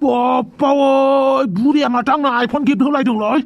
बाप्पा बुरिया माथो आंनो आइफन गिफ्ट होलायदोंलै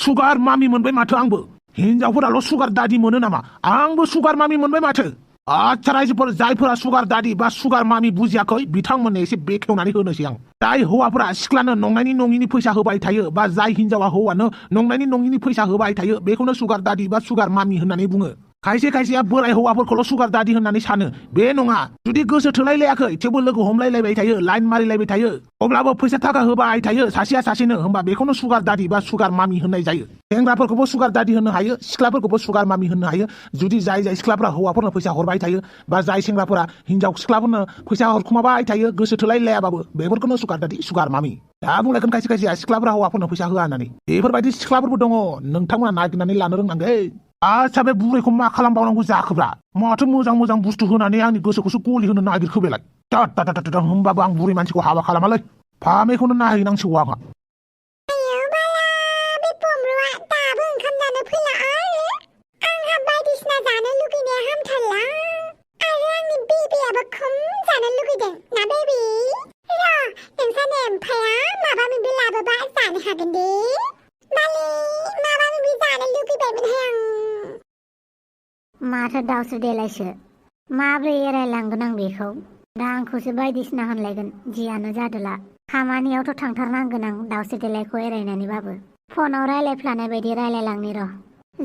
सुगार मामि मोनबाय माथो आंबो हिनजावफोराल' सुगार दादि मोनो नामा आंबो सुगार मामि मोनबाय माथो आच्छा रायजोफोर जायफोरा सुगार दादि बा सुगार मामि बुजियाखै बिथांमोननो एसे बेखेवनानै होनोसै आं जाय हौवाफोरा सिख्लानो नंनायनि नङिनि फैसा होबाय थायो बा जाय हिनजावा हौवानो नंनायनि नङिनि फैसा होबाय थायो बेखौनो सुगार दादि बा सुगार मामि होननानै बुङो खायसे खायसेया बोराय हौवाफोरखौल' सुगार दादि होननानै सानो बे नङा जुदि गोसो थोलायलायाखै थेवबो लोगो हमलायलायबाय थायो लाइन मारिलायबाय थायो अब्लाबो फैसा थाखा होबाय थायो सासेया सासेनो होमबा बेखौनो सुगार दादि बा सुगार मामि होननाय जायो सेंग्राफोरखौबो सुगार दादि होननो हायो सिख्लाफोरखौबो सुगार मामि होननो हायो जुदि जाय जाय सिख्लाफोरा हौवाफोरनो फैसा हरबाय थायो बा जाय सेंग्राफोरा हिनजाव सिख्लाफोरनो फैसा हरखुमाबाय थायो गोसो थोलायलायाबाबो बेफोरखौनो सुगार दादि सुगार मामि दा बुंलायगोन खायसे खायसेया सिख्लाफोरा हौवाफोरनो फैसा होआ होननानै बेफोरबायदि सिख्लाफोरबो दङ नोंथांमोना नागिरनानै लानो रोंनांगोन आच्छा बे बुरैखौ मा खालामबावनांगौ जाखोब्रा माथो मोजां मोजां बुस्थु होनानै आंनि गोसोखौसो गलि होनो नागिरखो बेलाय होमबाबो आं बुरै मानसिखौ हाबा खालामालै फामेखौनो नायहैनांसिगौ आंहा माथो दावसो देलायसो माब्रै एरायलांगोन आं बेखौ दा आंखौसो बायदिसिना होनलायगोन जियानो जादोला खामानियावथ' थांथारनांगोन आं दावसो देलायखौ एरायनानैबाबो फनाव रायलायफ्लानाय बायदि रायलायलांनि र'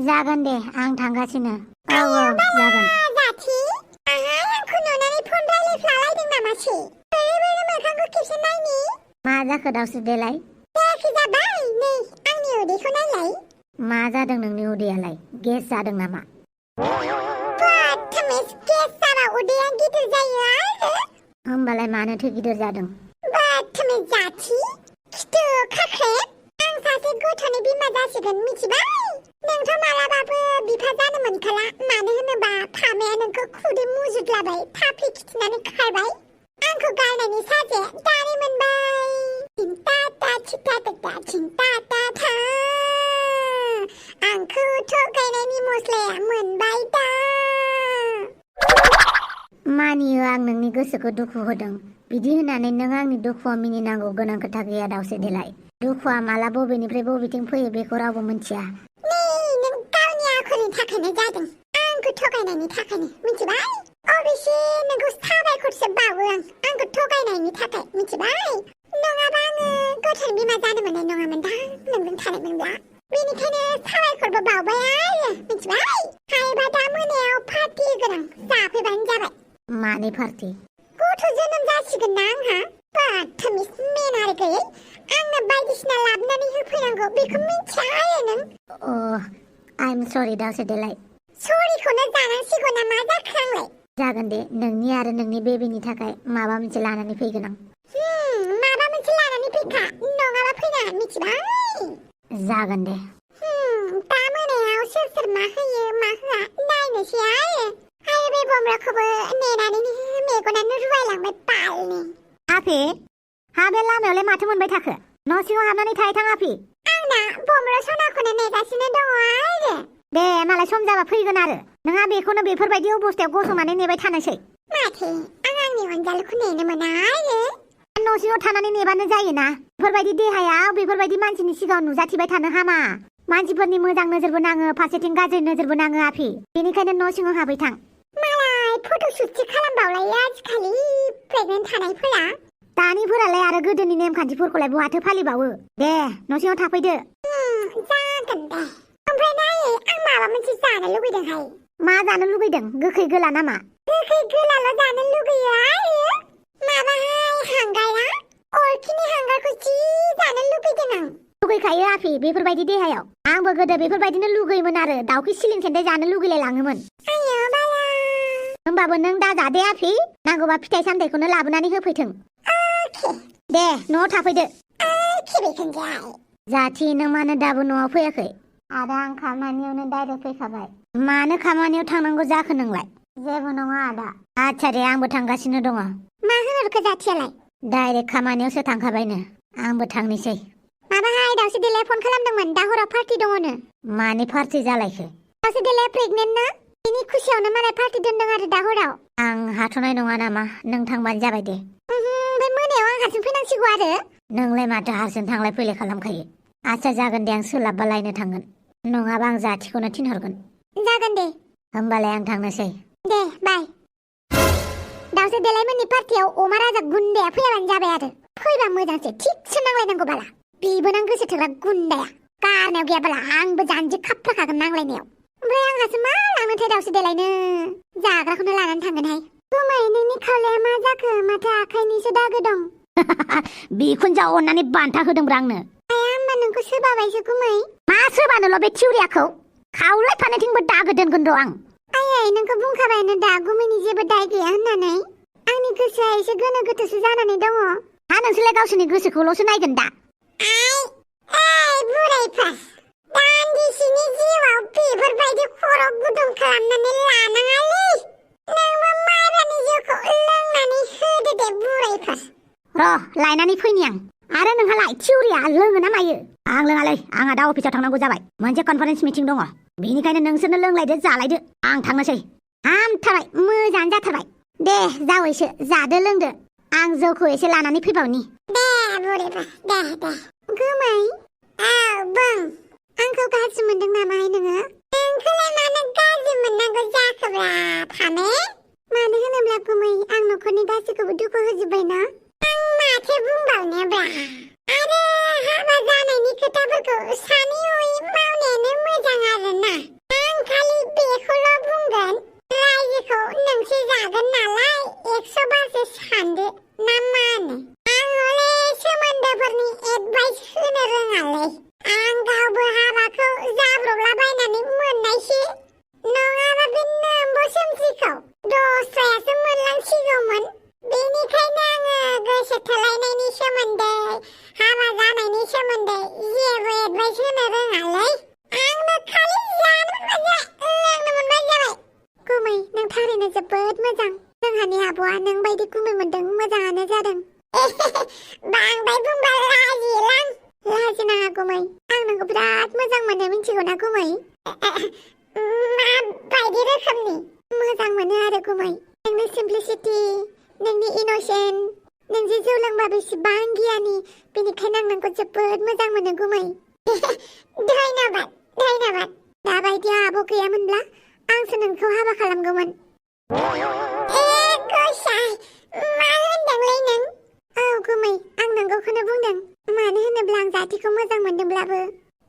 जागोन दे आं थांगासिनो औ जागोन मा जाखो दावसो देलाय मा जादों नोंनि उदैयालाय गेस जादों नामा होमबालाय मानोथो गिदिर जादों गथ'नि बिमा जासिगोन मिथिबाय नोंथ' मालाबाबो बिफा जानो मोनखाला मानो होनोबा फामाया नोंखौ खुदै मुजुदलाबाय फाफ्लि खिथिनानै खारबाय आंखौ गारनायनि साजे दानि मोनबाय चिन्ता आंखौ थगायनायनि मस्लाया मोनबाय दा मानियो आं नोंनि गोसोखौ दुखु होदों बिदि होननानै नों आंनि दुखुआव मिनिनांगौ गोनां खोथा गैया दावसे देलाय दुखुआ माला बबेनिफ्राय बबेथिं फैयो बेखौ रावबो मिथिया नों गावनि आखलनि थाखायनो जादों आंखौ थगायनायनि थाखायनो मिथिबाय अबेसे नोंखौ साबायखरसो बावो आंखौ थगायनायनि थाखाय मिथिबाय नङाबा आङो गथ'नि बिमा जानो मोननाय नङामोन दा नोंजों थानाय मोनब्ला बेनिखायनो साबायखरबो बावबाय आरो मिथिबाय हायोबा दा मोनायाव पार्टि गोनां जाफैबानो जाबाय मानि पार्टि गथ' जोनोम जासिगोन ना आंहा बाथमिस मेनार गैयै आंनो बायदिसिना लाबोनानै होफैनांगौ बेखौ मिथिया आरो नों आइ एम सरि दावसे देलाय सरिखौनो जानांसिगौ ना मा जाखो आंलाय जागोन दे नोंनि आरो नोंनि बेबिनि थाखाय माबा मोनसे लानानै फैगोन आं माबा मोनसे लानानै फैखा नङाबा फैनाङा मिथिबाय जागोन दे दा मोनायाव सोर मा होयो मा होआ नायनोसै आरो बे बमराखौबो नेनानैनो मेगनानो रुवायलांबाय बालनि आपे हा बे लामायावलाय माथो मोनबाय थाखो न' सिङाव हाबनानै थां आपे आंना बमरा सनाखौनो नेगासिनो दङ आरो दे मालाय सम जाबा फैगोन आरो नोंहा बेखौनो बेफोरबायदि अबस्थायाव गसंनानै नेबाय थानोसै माथो आं आंनि अनजालुखौ नेनो मोना आरो न' सिङाव थानानै नेबानो जायोना बेफोरबायदि देहायाव बेफोरबायदि मानसिनि सिगाङाव नुजाथिबाय थानो हामा मानसिफोरनि मोजां नोजोरबो नाङो फारसेथिं गाज्रि नोजोरबो नाङो आपे बेनिखायनो न' सिङाव हाबै थां मालाय फट'शुटसो खालामबावलायो आजिखालि प्रेगनेन्ट थानायफोरा दानिफोरालाय आरो गोदोनि नेमखान्थिफोरखौलाय बहाथो फालिबावो दे न' सिङाव थाफैदो जागोन दे ओमफ्राय नायै आं माबा मोनसे जानो लुगैदोंहाय मा जानो लुगैदों गोखै गोला नामा गोखै गोलाल' जानो लुगैयो आरो माबाहाय हांगारा अरखिनि हांगारखौ जि जानो लुगैदों आं लुगैखायो आपे बेफोरबायदि देहायाव आंबो गोदो बेफोरबायदिनो लुगैयोमोन आरो दाउखि सिलिं सेन्दाय जानो लुगैलाय लाङोमोन होमबाबो नों दा जादे आपे नांगौबा फिथाइ सामथाइखौनो लाबोनानै होफैथों दे न'आव थाफैदो जाथि नों मानो दाबो न'आव फैयाखै आदा आं खामानियावनो डाइरेक्ट फैखाबाय मानो खामानियाव थांनांगौ जाखो नोंलाय जेबो नङा आदा आच्छा दे आंबो थांगासिनो दङ मा होनहरखो जाथियालाय डाइरेक्ट खामानियावसो थांखाबायनो आंबो थांनोसै माबाहाय दावसे देलाय फन खालामदोंमोन दा हराव पार्टि दङनो मानि पार्टि जालायखो दावसे देलाय प्रेगनेन्ट ना बेनि खुसियावनो मालाय पार्टि दोनदों आरो दा हराव आं हाथ'नाय नङा नामा नों थांबानो जाबाय दे बे मोनायाव आंहा हारसिं फैनांसिगौ आरो नोंलाय माथो हारसिं थांलाय फैलाय खालामखायो आচ্ছা जागोन दे आं सोलाबबा लायनो थांगोन नङाबा आं जाथिखौनो थिनहरगोन जागोन दे होमबालाय आं थांनोसै दे बाय दावसो देलायमोननि पार्टियाव अमा राजा गुन्दाया फैयाबानो जाबाय आरो फैबा मोजांसो थिगसो नांलायनांगौ बाला बेबो नां गोसो थोग्रा गुन्दाया गारनायाव गैयाबाला आंबो जानजि खाफ्राखागोन नांलायनायाव ओमफ्राय आंहासो मा लांनोथाय दावसो देलायनो जाग्राखौनो लानानै थांगोनहाय गुमै नोंनि खावलाया मा जाखो माथो आखाइनिसो दागो दं बेखौनो जा अननानै बान्था होदोंब्रा आंनो आया होमबा नोंखौ सोबाबायसो गुमै मा सोबानोल' बे थिउरियाखौ खावलाय फारनैथिंबो दागो दोनगोन र' आं आयै नोंखौ बुंखाबायानो दा गुमैनि जेबो दाय गैया होननानै आंनि गोसोआ एसे गोनो गोथोसो जानानै दङ हा नोंसोरलाय गावसोरनि गोसोखौल'सो नायगोन दा बुरायफोर दान्दिसेनि जिउआव बेफोरबायदि खर' गुदुं खालामनानै लानाङालै नोंबो माइब्रानि जौखौ लोंनानै होदो दे बुरायफोर र' लायनानै फैनि आं आरो नोंहालाय थिउरिया लोङो ना मायो आं लोङालै आंहा दा अफिसाव थांनांगौ जाबाय मोनसे कनफारेन्स मिटिं दङ बेनिखायनो नोंसोरनो लोंलायदो जालायदो आं थांनोसै हामथारबाय मोजाङानो जाथारबाय दे जावैसो जादो लोंदो आं जौखौ एसे लानानै फैबावनि दे बुरैफोर दे गुमै औ बुं आंखौ गाज्रि मोनदों नामाहाय नोङो नोंखौलाय मानो गाज्रि मोननांगौ जाखोब्रा फामे मानो होनोब्ला गुमै आं न'खरनि गासैखौबो दुखु होजोब्बायना आं माथो बुंबावनोब्रा आरो हाबा जानायनि खोथाफोरखौ सानै हयै मावनायानो मोजां आरोना आं खालि बेखौल' बुंगोन रायजोखौ नोंसो जागोन नालाय 100 बारसो सानदो ना मा होनो आं हले सोमोन्दोफोरनि एडभाइस होनो रोङालै आं गावबो हाबाखौ जाब्रबलाबायनानै मोननायसो नङाबा बे नोम्ब' सोमजिखौ दस्रायासो मोनलांसिगौमोन बेनिखायनो आङो गोसो थोलायनायनि सोमोन्दै हाबा जानायनि सोमोन्दै जेबो एडभाइस होनो रोङालै आंनो खालि जानो मोनबाय लोंनो मोनबाय जाबाय गुमै नों थारैनो जोबोद मोजां जोंहानि आब'आ नों बायदि गुमै मोनदों मोजाङानो जादों बांद्राय बुंबा लाजिलां लाजिनाङा गुमै आं नोंखौ बिराद मोजां मोनो मिथिगौ ना गुमै माबायदि रोखोमनि मोजां मोनो आरो गुमै नोंनि सिम्प्लिसिटि नोंनि इनोसेन्ट नों जे जौ लोंबा बेसेबां गियानि बेनिखायनो आं नोंखौ जोबोद मोजां मोनो गुमै धन्यबाद दाबायदियाव आब' गैयामोनब्ला आंसो नोंखौ हाबा खालामगौमोन गसाय मा होनदोंलै नों औ गुमै आं नोंगौखौनो बुंदों मानो होनोब्ला आं जाथिखौ मोजां मोनदोंब्लाबो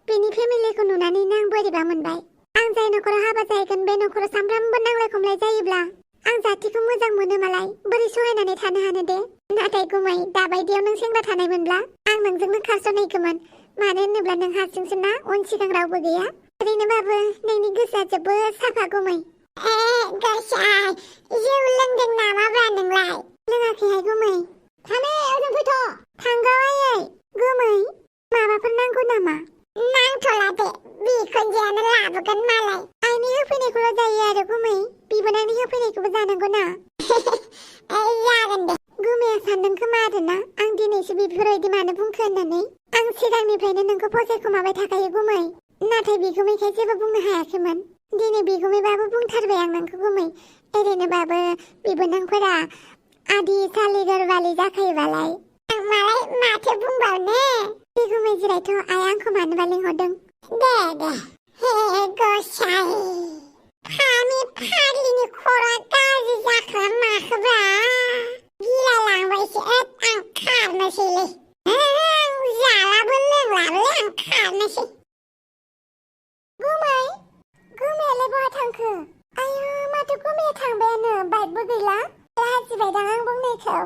बेनि फेमिलिखौ नुनानैनो आं बोरैबा मोनबाय आं जाय न'खराव हाबा जाहैगोन बे न'खराव सानफ्रामबो नांलाय खमलाय जायोब्ला आं जाथिखौ मोजां मोनो मालाय बोरै सहायनानै थानो हानो दे नाथाय गुमै दाबायदियाव नों सेंग्रा थानायमोनब्ला आं नोंजोंनो खारस'नायगौमोन मानो होनोब्ला नों हारसिंसो ना उन सिगां रावबो गैया ओरैनोबाबो नोंनि गोसोआ जोबोद साफा गुमै गोसाय जौ लोंदों नामाब्रा नोंलाय लोङाखैहाय गुमै थाने ओजों फैथ' थांगौ आयै गुमै माबाफोर नांगौ नामा नांथ'ला दे बिखुनजोआनो लाबोगोन मालाय आइनि होफैनायखौल' जायो आरो गुमै बिबोनांनि होफैनायखौबो जानांगौ ना जागोन दे गुमैया सानदों खोमा आरोना आं दिनैसो बेफोरबायदि मानो बुंखो होननानै आं सिगांनिफ्रायनो नोंखौ फसायखुमाबाय थाखायो गुमै नाथाय बिगुमैखाय जेबो बुंनो हायाखैमोन दिनै बिगुमैबाबो बुंथारबाय आं नोंखौ गुमै ओरैनोबाबो बिबोनांफोरा आदि सालि गोरबालि जाखायोबालाय आं मालाय माथो बुंबावनो बिगुमै जिरायथ' आइ आंखौ मानोबा लिंहरदों दे हे गसाय फामि फाग्लिनि खर'आ गाज्रि जाखो माखोब्रा गिलायलांबायसो आं खारनोसैलै आं जालाबो लोंलाबो आं खारनोसै गुमैयालाय बहा थांखो आयु माथो गुमैया थांबायानो बाइकबो गैला लाजिबायदां आं बुंनायखौ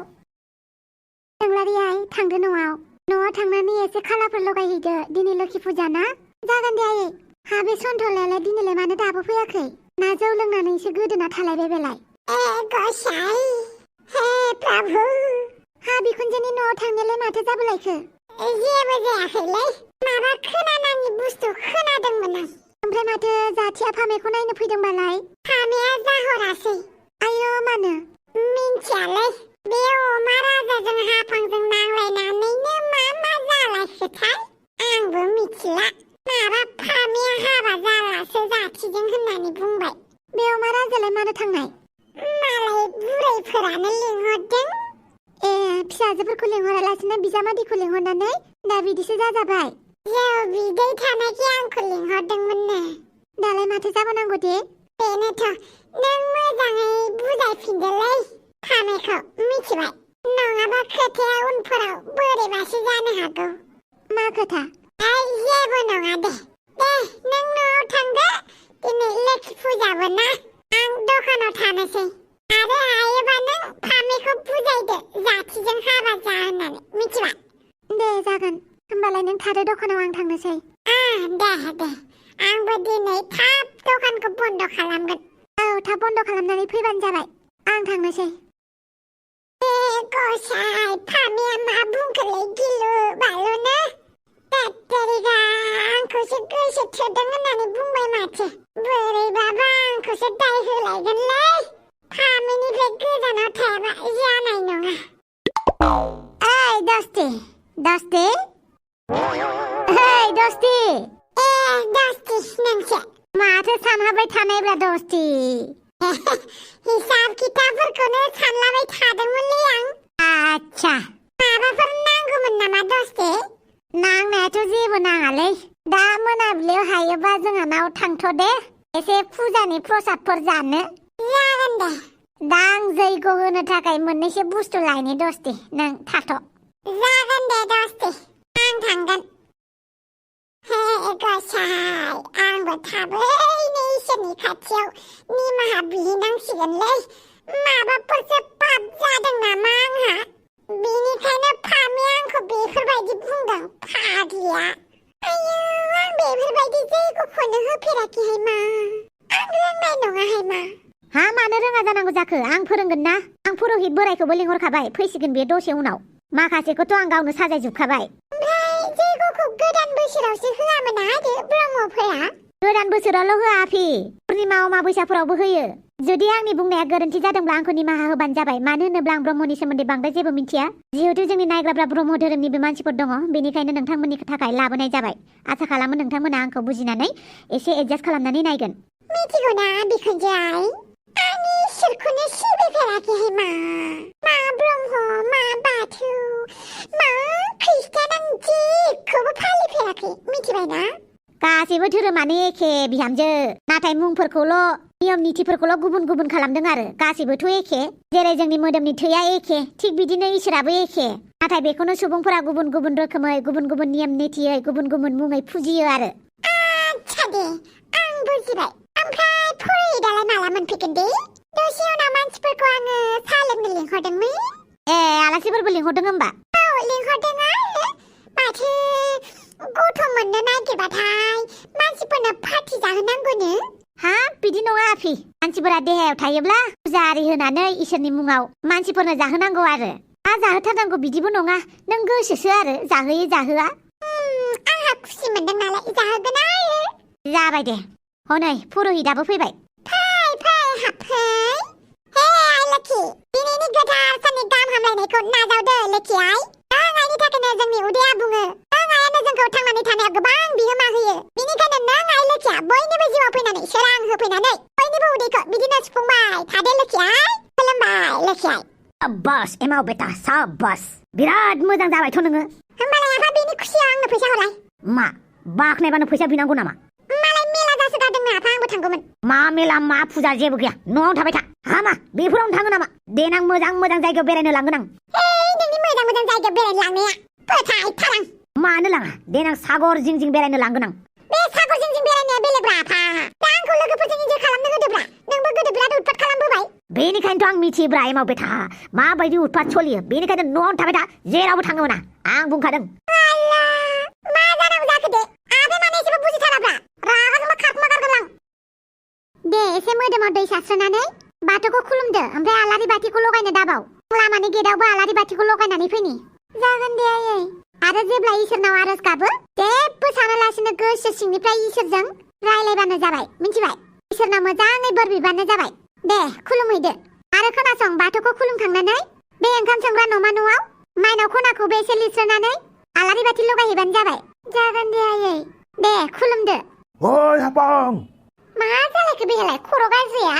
नोंलारि आइ थांदो न'आव थांनानै एसे खालाफोर लगायहैदो दिनै लोखि फुजा ना जागोन दे आयै हा बे सन्थलायालाय दिनैलाय मानो दाबो फैयाखै ना जौ लोंनानैसो गोदोना थालायबाय बेलाय गसाय हे प्रभु हा बिखुनजोनि न'आव थांनायालाय माथो जाबोलायखो जेबो जायाखैलै माबा खोनानाङि बुस्थु खोनादोंमोन आं ओमफ्राय माथो जाथिया फामेखौ नायनो फैदोंबालाय फामेया जाहरासै आयौ मानो मिन्थियालै बे अमा राजाजों हाफांजों नांलायनानैनो मा जालायखोथाय आंबो मिथिला माबा फामेया हाबा जालासो जाथिजों होननानै बुंबाय बे अमा राजालाय मानो थांनाय मालाय बुरैफोरानो लिंहरदों फिसा फिसाजोफोरखौ लिंहरालासिनो बिजामादैखौ लिंहरनानै दा बिदिसो जाजाबाय। जौ बिदै थानायखाय आंखौ लिंहरदोंमोननो। दालाय माथो जाबावनांगौ दे? बेनोथ' नों मोजाङै बुजायफिनदोलै खानायखौ, मिथिबाय? नङाबा खोथाया उनफोराव बोरैबासो जानो हागौ। मा खोथा? जेबो नङा दे। दे नों न'आव थांदो, दिनै लोखि फुजाबो ना। आं दखानाव थानोसै। आरो हायोबा नों फामेखौ बुजायदो जाथिजों हाबा जा होननानै, मिथिबाय? दे जागोन, होमबालाय नों थादो दखानाव, आं थांनोसै। दे आंबो दिनै थाब दखानखौ बन्द खालामगोन। औ, थाब बन्द खालामनानै फैबानो जाबाय, आं थांनोसै। गसाइ, फामिया मा बुंखोलै गिलु बालुनो? दात्तरिगा आंखौसो गोसो थोदों होननानै बुंबाय माथो। बोरैबाबा आंखौसो दाय होलायगोनलै। फामिनिफ्राय गोजानाव थायाबा जानाय नङा। ओइ दस्ति, दस्ति, ओइ दस्ति। दस्ति नोंसो? माथो सानहाबबाय थानायब्रा दस्ति? हिसाब खिथाबफोरखौनो सानलाबाय थादोंमोनलै आं। आच्छा, माबाफोर नांगौमोन नामा दस्ति? नांनायाथ' जेबो नाङालै। दा मोनाबिलियाव हायोबा जोंहानाव थांथ' दे, एसे फुजानि प्रसादफोर जानो। जागोन दे। दा आं जैग' होनो थाखाय मोननैसो बुस्थु लायनि दस्ति, नों थाथ'। जागोन दे दस्ति, आं थांगोन। हे गसाइ, आंबो थाबैनो इसोरनि खाथियाव निमाहा बिहैनांसिगोनलै। माबाफोरसो पाप जादों नामा आंहा? बेनिखायनो फामिया आंखौ बेफोरबायदि बुंदों, फाग्लिया। आयौ, आं बेफोरबायदि जैग'खौनो होफेराखैहाय मा। आं रोंनाय नङाहाय मा। हा, मानो रोङा जानांगौ जाखो? आं फोरोंगोन ना। आं पुर'हित बोरायखौबो लिंहरखाबाय, फैसिगोन बे दसे उनाव। माखासेखौथ' आं गावनो साजायजोबखाबाय। ओमफ्राय जैग'खौ गोदान बोसोरावसो होआमोन आरो ब्रह्मफोरा? गोदान बोसोरावल' होआ आफि, पुर्निमा अमाबैसाफोरावबो होयो। जुदि आंनि बुंनाया गोरोन्थि जादोंब्ला आंखौ निमाहा होबानो जाबाय। मानो होनोब्ला आं ब्रह्मनि सोमोन्दै बांद्राय जेबो मिथिया। जिहेतु जोंनि नायग्राफ्रा ब्रह्म धोरोमनिबो मानसिफोर दङ, बेनिखायनो नोंथांमोननि थाखाय लाबोनाय जाबाय। आसा खालामो नोंथांमोना आंखौ बुजिनानै एसे एडजास्ट खालामनानै नायगोन। मिथिगौना बिखुनजो आइ, आं इसोरखौनो सिबिफेराखैहाय मा। मा ब्रह्म, मा बाथौ, मा खृष्टान, आं जेखौबो फालिफेराखै, मिथिबायना? गासैबो धोरोमानो एखे बिहामजो, नाथाय मुंफोरखौल', नियम निथिफोरखौल' गुबुन गुबुन खालामदों आरो। गासैबोथ' एखे। जेरै जोंनि मोदोमनि थैया एखे, थिग बिदिनो इसोराबो एखे। नाथाय बेखौनो सुबुंफोरा गुबुन गुबुन रोखोमै, गुबुन गुबुन नियम निथियै, गुबुन गुबुन मुङै फुजियो आरो। आच्छा दे, आं बुजिबाय। ओमफ्राय पुर'हितआलाय माला मोनफैगोन दे? दसे उनाव मानसिफोरखौ आङो साहा लोंनो लिंहरदोंमोन। आलासिफोरबो लिंहरदों होमबा? औ, लिंहरदों आरो। माथो गथ' मोननो नागिरबाथाय मानसिफोरनो पार्टि जाहोनांगौनो। हाब, बिदि नङा आफि। मानसिफोरा देहायाव थायोब्ला फुजा आरि होनानै इसोरनि मुङाव मानसिफोरनो जाहोनांगौ आरो। जाहोथारनांगौ बिदिबो नङा, नों गोसोसो आरो जाहोयो जाहोआ। आंहा खुसि मोनदों नालाय जाहोगोन आरो। जाबाय दे। हनै पुर'हितआबो फैबाय। फै हाबफै। हे आइ लोखि, दिनैनि गोथार साननि गाहाम हामलायनायखौ नाजावदो लोखि आइ। नों आइनि थाखायनो जोंनि उदैया बुङो। नों आइयानो जोंखौ थांनानै थानायाव गोबां बिहोमा होयो। बेनिखायनो नों आइ लोखिया बयनिबो जिउआव फैनानै सोरां होफैनानै बयनिबो उदैखौ बिदिनो सुफुंबाय थादो लोखि आइ। खुलुमबाय लोखि आइ। साब्बास एमाव बेटा, साब्बास। बिराद मोजां जाबायथ' नोङो। होमबालाय आफा बेनि खुसियाव आंनो फैसा हरलाय। मा, बाख्नायबानो फैसा बिनांगौ नामा? मालाय मेला जासोगारदोंनो आफा, आंबो थांगौमोन। मा मेला, मा फुजा, जेबो गैया। न'आवनो थाबाय था। हामा, बेफोरावनो थाङो नामा? देनां मोजां मोजां जायगायाव बेरायनो लांगोन आं। नोंनि मोजां मोजां जायगायाव बेरायनो लांनाया फोथायथारां। मानो लाङा? देनां सागर जिं जिं बेरायनो लांगोन आं। बे सागर जिं जिं बेरायनाया बेलेगब्रा आफा। दा आंखौ लोगोफोरजों इन्जय खालामनो होदोब्रा। नोंबो गोदो बिराद उतपात खालामबोबाय। बेनिखायनोथ' आं मिथियोब्रा एमाव बेटा, माबायदि उतपात सलियो। बेनिखायनो न'आवनो थाबाय था, जेरावबो थांनो मोना। आं बुंखादों। मा जानांगौ जाखो दे? आफाया माने एसेबो बुजिथाराब्रा। रागा जोंबा खारखुमा गारगोन आं। दे, एसे मोदोमाव दै सारस्रोनानै बाथौखौ खुलुमदो, ओमफ्राय आलारि बाथिखौ लगायनो दाबाव। लामानि गेटआवबो आलारि बाथिखौ लगायनानै फैनि। जागोन दे आयै। आरो जेब्ला इसोरनाव आरज गाबो, जेबो सानालासिनो गोसो सिंनिफ्राय इसोरजों रायलायबानो जाबाय, मिथिबाय? इसोरनाव मोजाङै बोर बिबानो जाबाय। दे, खुलुमहैदो। आरो खोनासं, बाथौखौ खुलुमखांनानै बे ओंखाम संग्रा न'मा न'आव माइनाव खनाखौबो एसे लिरस्रोनानै आलारि बाथि लगायहैबानो जाबाय। जागोन दे आयै। दे, खुलुमदो। ओइ हाफां, मा जालायखो बेलाय खर' गाज्रिया?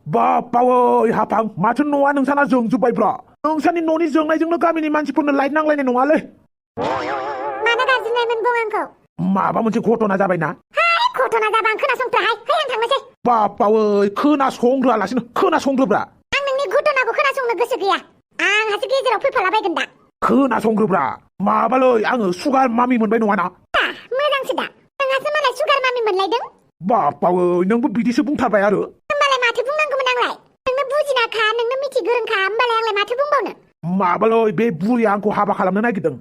बाप्पा ओइ हाफां, माथो न'आ नोंसाना जोंजोब्बायब्रा। नोंसानि न'नि जोंनायजोंनो गामिनि मानसिफोरनो लाइट नांलायनाय नङालै मानो गाज्रिनायमोन बुं आंखौ माबा मोनसे घटना जाबायना घटना जाबा आं खोनासंफ्राहाय आं थांनोसै बापावै खोनासंग्रोआलासिनो खोनासंग्रोब्रा आं नोंनि घटनाखौ खोनासंनो गोसो गैया आंहासो गेजेराव फैफालाबायगोन दा खोनासंग्रोब्रा माबालै आङो सुगार मामि मोनबाय नङाना मोजांसो दा नोंहासो मालाय सुगार मामि मोनलायदों बापावै नोंबो बिदिसो बुंथारबाय आरो होमबालाय माथो बुंनांगौमोन आंलाय नोंनो बुजिनाखा नोंनो मिथि गोरोंखा होमबालाय आंलाय माथो बुंबावनो माबालै बे बुरिया आंखौ हाबा खालामनो नागिरदों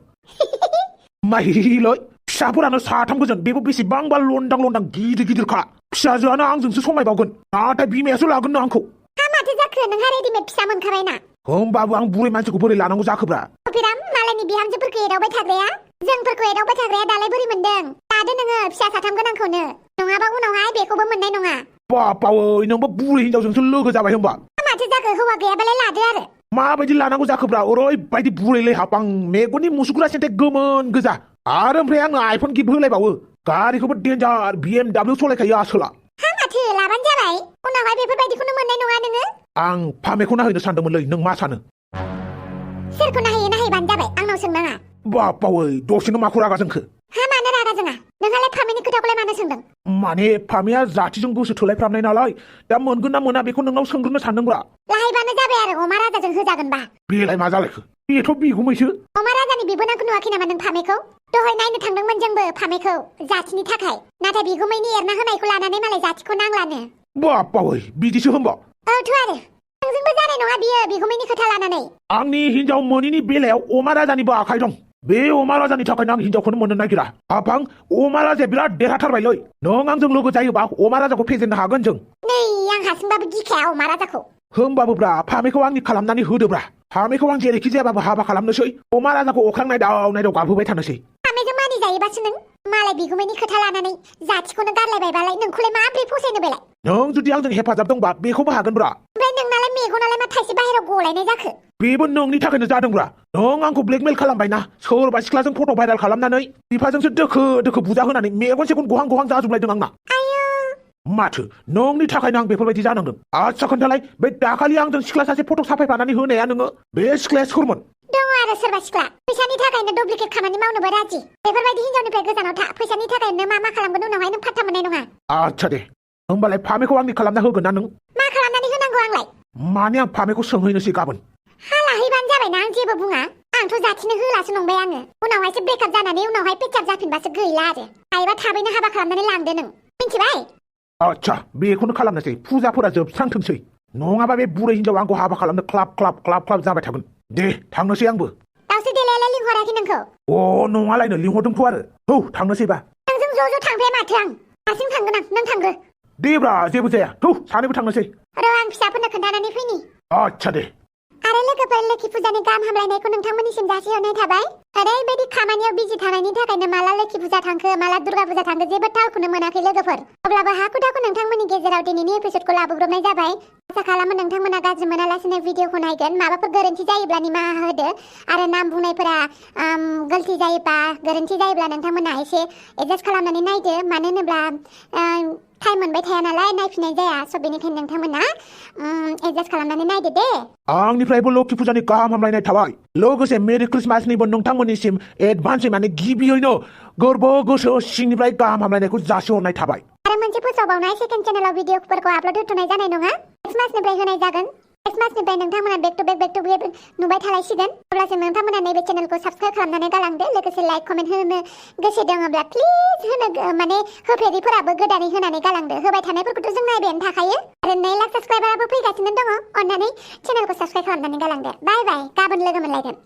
माहिलै फिसाफोरानो साथाम गोजोन बेबो बेसेबांबा लन्दां गिदिर गिदिरखा फिसाजोआनो आंजोंसो समायबावगोन नाथाय बिमायासो लागोननो आंखौ हा माथो जाखो नोंहा रेडिमेड फिसा मोनखाबायना होमबाबो आं बुरै मानसिखौ बोरै लानांगौ जाखोब्रा बिराम मालायनि बिहामजोफोरखौ एदावबाय थाग्राया जोंफोरखौ एदावबाय थाग्राया दालाय बोरै मोनदों लादो नोङो फिसा साथाम गोनांखौनो नङाबा उनावहाय बेखौबो मोननाय नङा बापावै नोंबो बुरै हिनजावजोंसो लोगो जाबाय होमबा माथो जाखो हौवा गैयाबालाय लादो आरो माबायदि लानांगौ जाखोब्रा ओरैबायदि बुरैलै हाब आं मेगननि मुसुगुरा सेन्थे गोमोन गोजा आरो ओमफ्राय आंनो आइफन गिफ्ट होलायबावो गारिखौबो डेन्जार BMW सलायखायो आसोला हा माथो लाबानो जाबाय उनावहाय बेफोरबायदिखौनो मोननाय नङा नोङो आं फामेखौ नायहैनो सानदोंमोनलै नों मा सानो सोरखौ नायहैबानो जाबाय आंनाव सोंनाङा बापावै दसेनो माखौ रागा जोंखो हा मानो रागा जोङा नोंहालाय फामिनि खोथाखौलाय मानो सोंदों माने फामिया जाथिजों गोसो थोलायफ्रामनाय नालाय दा मोनगोन ना मोना बेखौ नोंनाव सोंग्रोनो सानदोंब्रा लाहैबानो जाबाय आरो अमा राजाजों होजागोनबा बेलाय मा जालायखो बेथ' बिगुमैसो अमा राजानि बिबोनांखौ नुवाखै नामा नों फामेखौ दहाय नायनो थांदोंमोन जोंबो फामेखौ जाथिनि थाखाय नाथाय बिगुमैनि एरना होनायखौ लानानै मालाय जाथिखौ नांलानो बापावै बिदिसो होमबा औथ' आरो नोंजोंबो जानाय नङा बियो बिगुमैनि खोथा लानानै आंनि हिनजाव मोनिनि बेलायाव अमा राजानिबो आखाइ दं बे अमा राजानि थाखायनो आं हिनजावखौनो मोननो नागिरा आफां अमा राजाया बिराद देरहाथारबायलै नों आंजों लोगो जायोबा अमा राजाखौ फेजेननो हागोन जों नै आं हारसिंबाबो गिखाया अमा राजाखौ होमबाबोब्रा फामेखौ आंनि खालामनानै होदोब्रा फामेखौ आं जेरैखि जायाबाबो हाबा खालामनोसै अमा राजाखौ अख्रां नायदाव गाबहोबाय थानोसै फामेजों मानिजायोबासो नों मालाय बिगुमैनि खोथा लानानै जाथिखौनो गारलायबायबालाय नोंखौलाय माब्रै फसायनो बेलाय नों जुदि आंजों हेफाजाब दंबा बेखौबो हागोनब्रा ओमफ्राय नोंनालाय मेगनालाय मा थाइसे बाहेरायाव गलायनाय जाखो बेबो नोंनि थाखायनो जादोंब्रा नों आंखौ ब्लेकमेल खालामबायना सोरबा सिख्लाजों फट' भाइरेल खालामनानै बिफाजोंसो दोखो बुजा होनानै मेगन सेगन गहां जाजोबलायदों आंना माथो नोंनि थाखायनो आं बेफोरबायदि जानांदों आच्छा खोन्थालाय बे दाखालि आंजों सिख्ला सासे फट' साफायफानानै होनाया नोङो बे सिख्लाया सोरमोन दङ आरो सोरबा सिख्ला फैसानि थाखायनो डुप्लिकेट खामानि मावनोबो राजि बेफोरबायदि हिनजावनिफ्राय गोजानाव था फैसानि थाखायनो मा खालामगोन उनावहाय नों फात्ता मोननाय नङा आच्छा दे होमबालाय फामेखौ आंनि खालामना होगोन ना नों मा खालामनानै होनांगौ आंलाय माने आं फामेखौ सोंहैनोसै गाबोन हा लाहैबानो जाबायना आं जेबो बुङा आंथ' जाथिनो होलासो नंबाय आङो उनावहायसो ब्रेकआप जानानै उनावहाय पेचाप जाफिनबासो गैला आरो हायोबा थाबैनो हाबा खालामनानै लांदो नों मिन्थिबाय आच्छा बेखौनो खालामनोसै फुजाफोरा जोबस्रांथोंसै नङाबा बे बुरै हिनजाव आंखौ हाबा खालामनो क्लाब जाबाय थागोन दे थांनोसै आंबो दावसो देलायालाय लिंहराखै नोंखौ नङालायनो लिंहरदोंथ' आरो औ थांनोसैबा नोंजों ज' थांफाया माथो आं हारसिं थांगोन आं नों थांग्रो देब्रा जेबो जाया थौ सानैबो थांनोसै र' आं फिसाफोरनो खोन्थानानै फैनि आच्छा दे आरो लोगोफोर लोखि फुजानि गाहाम हामलायनायखौ नोंथांमोननिसिम जासिहरनाय थाबाय ओरैबायदि खामानियाव बिजि थानायनि थाखायनो माला लोखि फुजा थांखो माला दुर्गा फुजा थांखो जेबो थालखौनो मोनाखै लोगोफोर अब्लाबो हाखु दाखु नोंथांमोननि गेजेराव दिनैनि एपिसडखौ लाबोग्रोबनाय जाबाय आसा खालामो नोंथांमोना गाज्रि मोनालासिनो भिडिअखौ नायगोन माबाफोर गोरोन्थि जायोब्ला निमाहा होदो आरो नाम बुंनायफोरा गलति जायोबा गोरोन्थि जायोब्ला नोंथांमोना एसे एडजास्ट खालामनानै नायदो मानो होनोब्ला टाइम मोनबाय थाया नालाय नायफिननाय जाया स' बेनिखायनो नोंथांमोना एडजास्ट खालामनानै नायदो दे आंनिफ्रायबो लोखि फुजानि गाहाम हामलायनाय थाबाय लोगोसे मेरि क्रिसमासनिबो नोंथांमोननिसिम एडभान्सै माने गिबियैनो गोरबो गोसो सिंनिफ्राय गाहाम हामलायनायखौ जासिहरनाय थाबाय आरो मोनसे फोसावबावनाय सेकेन्ड चेनेलाव भिडिअफोरखौ आपल'ड होथ'नाय जानाय नङा नेक्स्ट मासनिफ्राय होनाय जागोन नेक्स्ट मासनिफ्राय नोंथांमोना बेक टु बेक नुबाय थालायसिगोन अब्लासो नोंथांमोना नैबे चेनेलखौ साबस्क्राइब खालामनानै गालांदो लोगोसे लाइक कमेन्ट होनो गोसो दङब्ला प्लिज होनो माने होफेरिफोराबो गोदानै होनानै गालांदो होबाय थानायफोरखौथ' जों नायबायानो थाखायो आरो 2 लाख साबस्क्राइबाराबो फैगासिनो दङ अन्नानै चेनेलखौ साबस्क्राइब खालामनानै गालांदो बाय गाबोन लोगो मोनलायगोन